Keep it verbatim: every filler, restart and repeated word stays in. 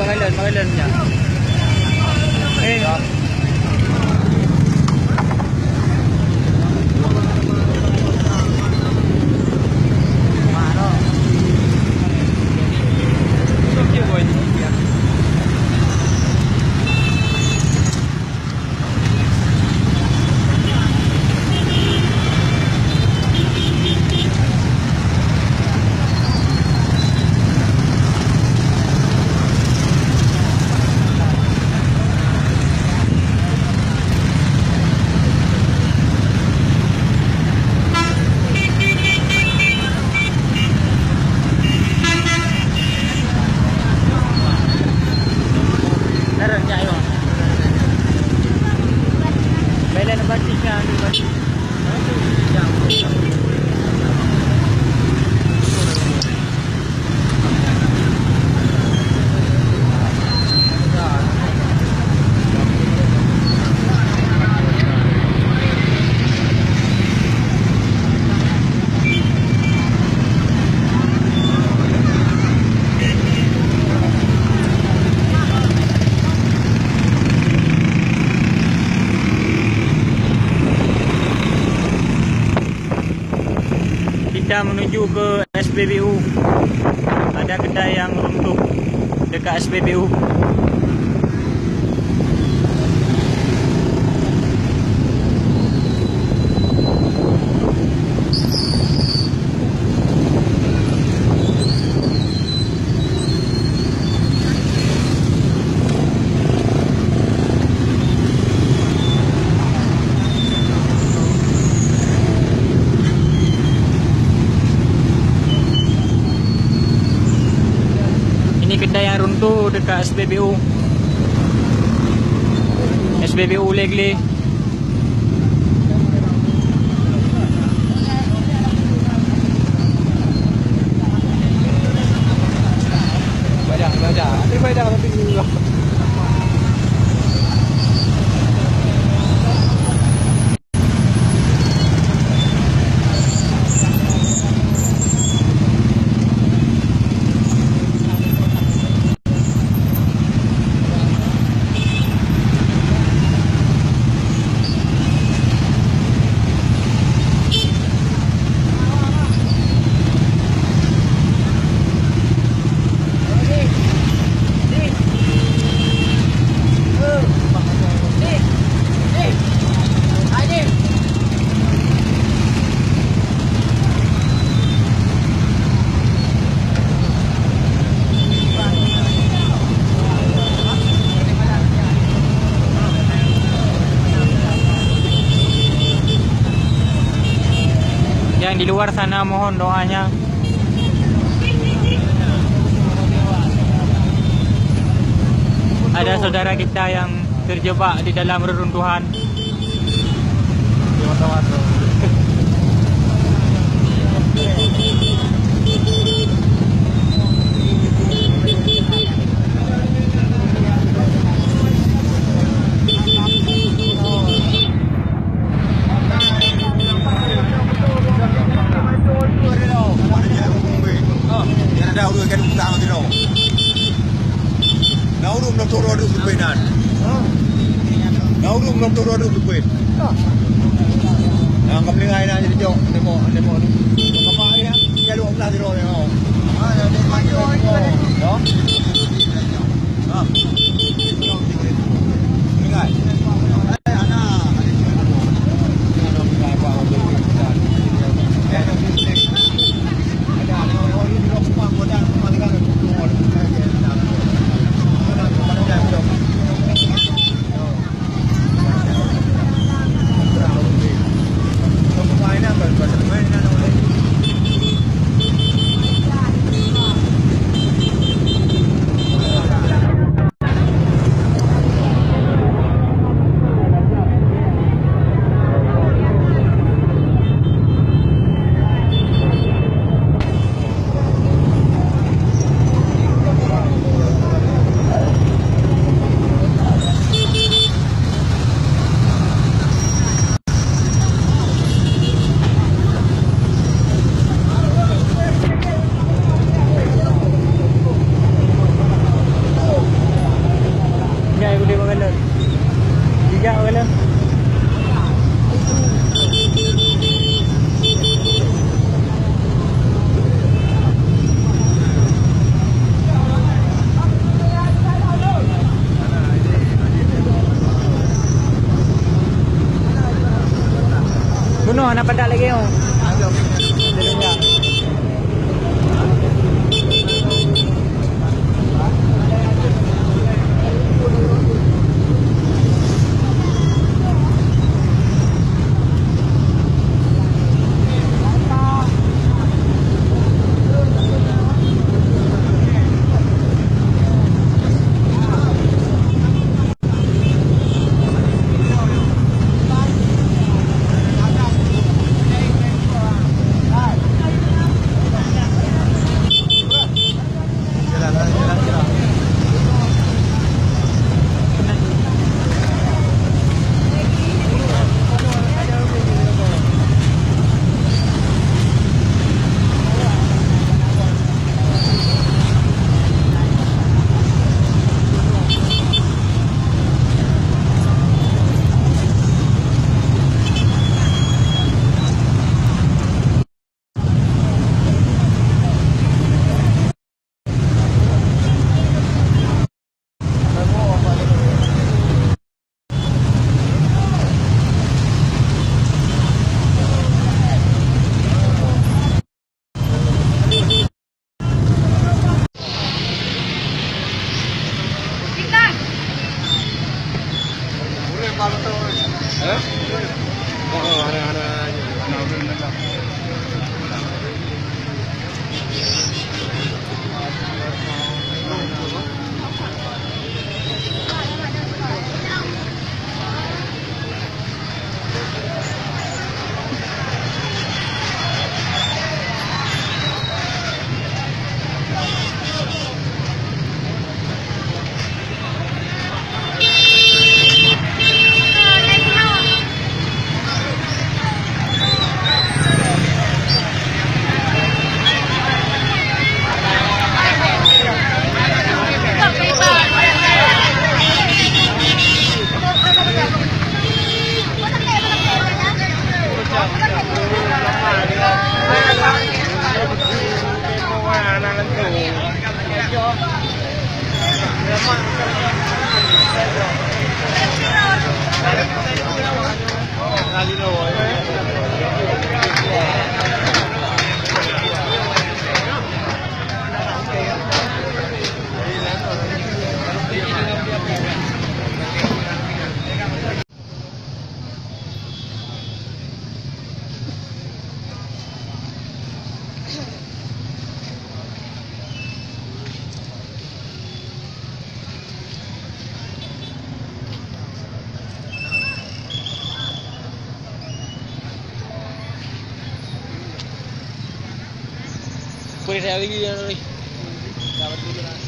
Magellan, Magellan punya. Eh. Kita menuju ke S P B U. Ada kedai yang runtuh dekat S P B U. Ini kedai yang runtuh dekat S P B U. S P B U Leglé. Badak, badak. Ada badak tapi dulu lah. Yang di luar sana mohon doanya. Ada saudara kita yang terjebak di dalam reruntuhan. Na ureueng lom tôh droe duek sipéh nan. Na ureueng lom tôh droe duek sipéh. Nyang ka meuninggai na jadi jok, nemo, nemo. Bapak ya, ya dua belas kilo nemo. Ya. Padat lagèe nyoe. Boleh saya lagi, ya, lagi.